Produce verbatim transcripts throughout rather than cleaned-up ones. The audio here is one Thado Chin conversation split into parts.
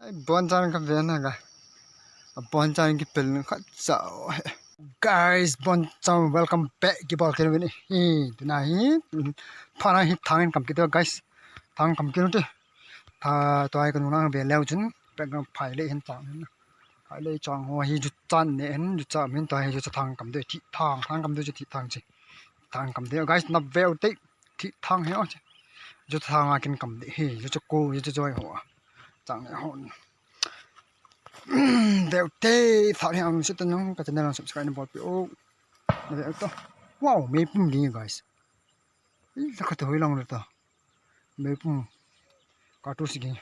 Ai, bon chan ka ve na ga. A bon chan ki pel khat chao. Guys, bon chan, welcome back. Ki bol ken ve ni. Hi, tuna hi. Phana hi thang in kam kit guys. Thang kam kit te. Tha to ai kan nang ve leu chun. Pek na phai le hin chang hin. Phai le chang ho hi ju chan ne hin, ju cha min to hi ju cha thang kam de thi thang, thang kam de thi thang chi. Thang kam de guys, na ve u te. Thi thang hi o chi. Ju thang a kin kam de hi, ju cha ko, ju cha joi ho. Chang ne ho. Ve u te, pha hi ang sit ta nung, ka channel subscribe na bol pi o. Na ve u to. Wow, meipum gi guys. Ih, la ka to hi long le to. Meipum. Ka tu si gi.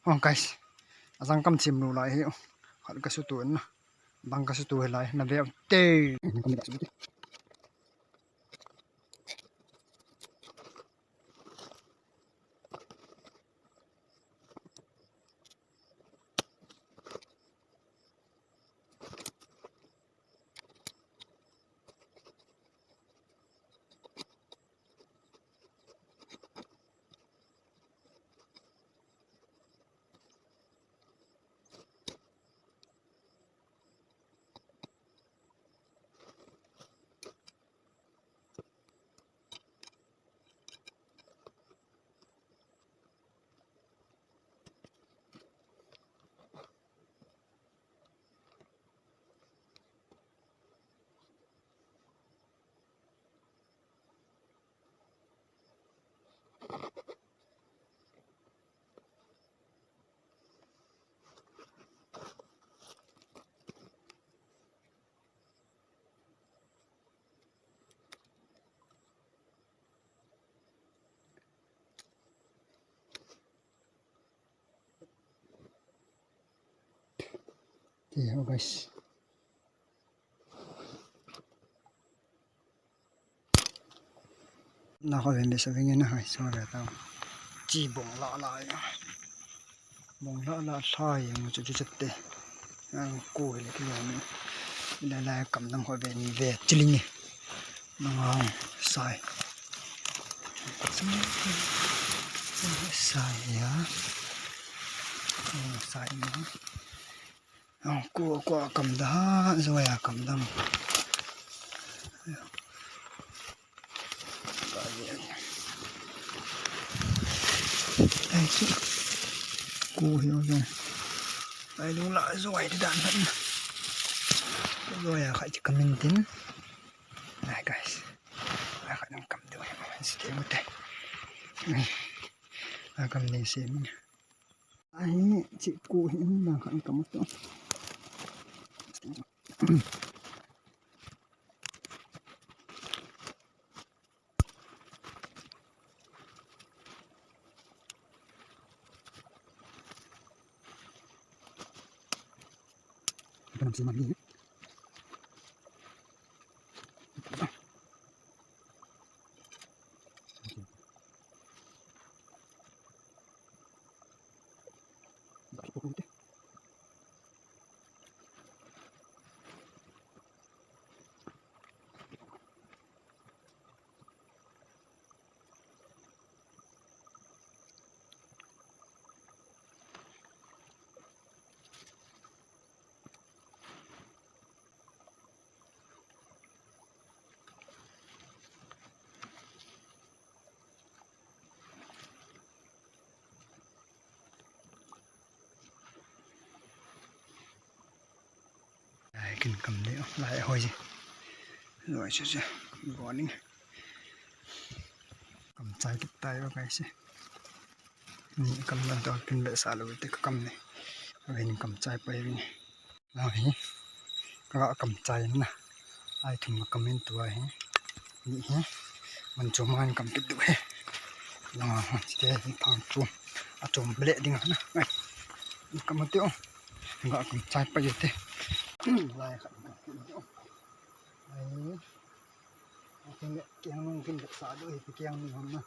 Oh guys. Ajang kam chim lu lai hi. Khat ka su tu na. Dang ka su tu hi lai. Na ve u te. Ti ho guys. Na ho ven de sa ven na hai so le ta. Chi bong la la ya. Bong la la sa ya mo chu chu te. Ang ku le ki ya ni. La la kam dam ho ven ve chi ling ni. Nang sai. Sai ya. Sai ni. Ang ku ku kam da, zo ya kam dam. Ai chu. Ku hi o jong. Ai lu la zo ai dan han. Zo ya khai chi kamin tin. Ai guys. Ai khai nang kam do ya man si te mute. Ai kam ni si min. Ai chi ku hi nang khai kam to. Ai, kin kam de, lai hoi ji. Loi chu chu, morning. Kam chai kit tai o guys. Ni kam dan to kin be sa lo te ka kam ni. Ven kam chai pai ni. Ahi, ka kam chai na. Ai thum ka min tu ahi. Ni hi. Man chu man kam kit du he. Na, chite hi thang chu. A chom ble ding na. Ai. Kam te o. Ka kam chai pa ye te. Lai khat. Ai. Kin kiang nung kin sa du hi kiang ni hom na.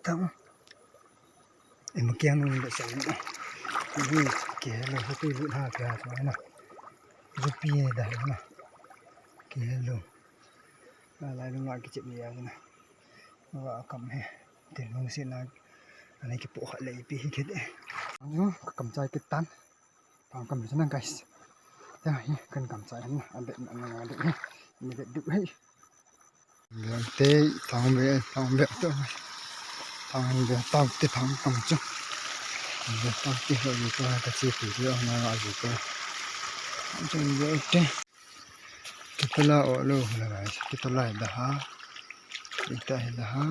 tang. Ema kiang nung le sa na. Ni ke lo ha tu lu ha ka sa na. Ju pi da na. Ke lo. Na lai lu ma ki chip ni ya na. Wa kam he. Te nung si na. Ani ki po ha le pi hi ke de. Anu ka kam chai ki tan. Thang kam chana guys. Ya hi kan kam chai na. A bet na na de. Ni de du he. Bel te, thang bel, thang bel to. Thang bel tau te thang kam chu. Bel tau te ho ni ko ta chi pi ri na a ji ko. Thang bel te. Kitola o lo la guys. Kitola da ha. Ita da ha.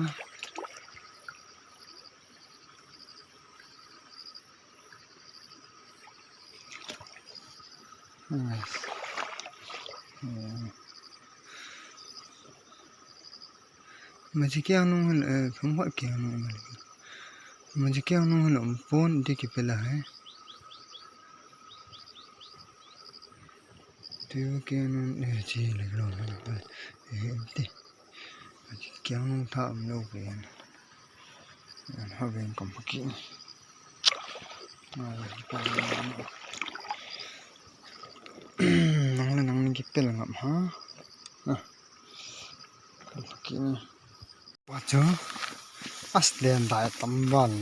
Nice. Hmm. Maji kiang nung hel, eh, phung hot kiang nung hel. Maji kiang nung hel, um, pon di ki pela hai. Tu kiang nung, eh, ji le lo, eh, ti. Kiang nung tha um lo pe yan. Yan ha ven kam ki. Nang le nang ni ki pel ngam ha. Ah. Kam ki ni. Pa chu. As len dai tam ban.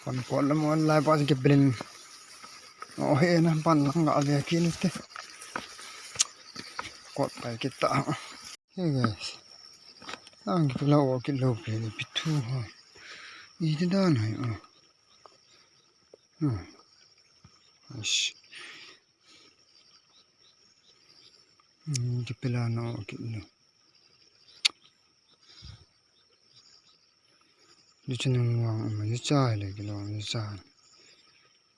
Kon kon le mon lai pa ki pelin. Oh, he na pan lang ga ve ki ni te. Kot pai ki ta. Hey guys. Ang kipela o kilo pe ni pi thu ha. Iti dan hai a. Hmm. Ash. Hmm, kipela na o kilo. Lu chunung wang ama lu cha le kilo lu cha.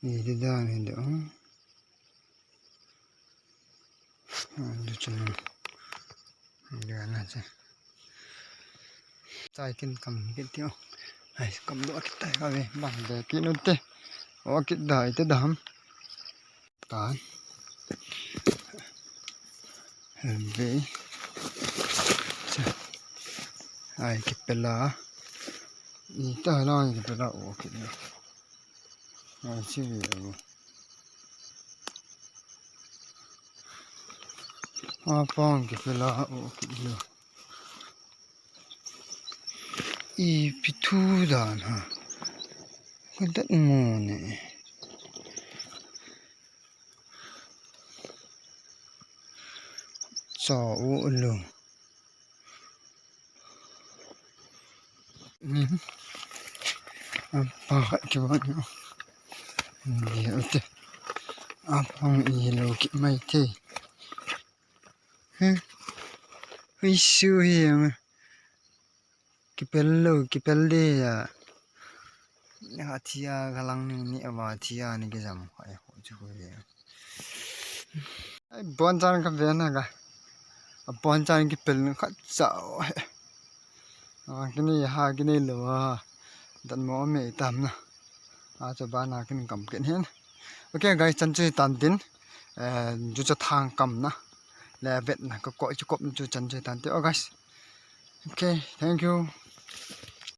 Iti dan hai de o. Lu chunung. Lu na cha. Chai kin kam kit tio. Ai, kam do kit tai ka ve, bang de kit nu te. O kit dai te dam. Tan. Ve. Cha. Ai, kipela. Ita la kipela o kit nu. Ai, chi ve o. Apang kipela o kit nu. Ipi thu dan ha. Ka dat mo ne. Cha u lo. Ni. Apa khat ki ba ni. Ni te. Apang i lo ki mai te. Hmm. Hui su hi ang. Kipel lo, kipel de ya. Ni ha thia ka lang ni, ni ama thia ni ki jam. Ai, ho chu ko ye. Ai, bon chan ka ve na ka. A bon chan kipel ni khat cha o he. A, kini ha, kini lo ha. Dan mo me tam na. A, cha ba na kin kam ken hen. Okay, guys, chan chu tan tin. Eh, ju cha thang kam na. Le vet na ka ko chu kop chu chan chu tan te. Oh, guys. Okay, thank you.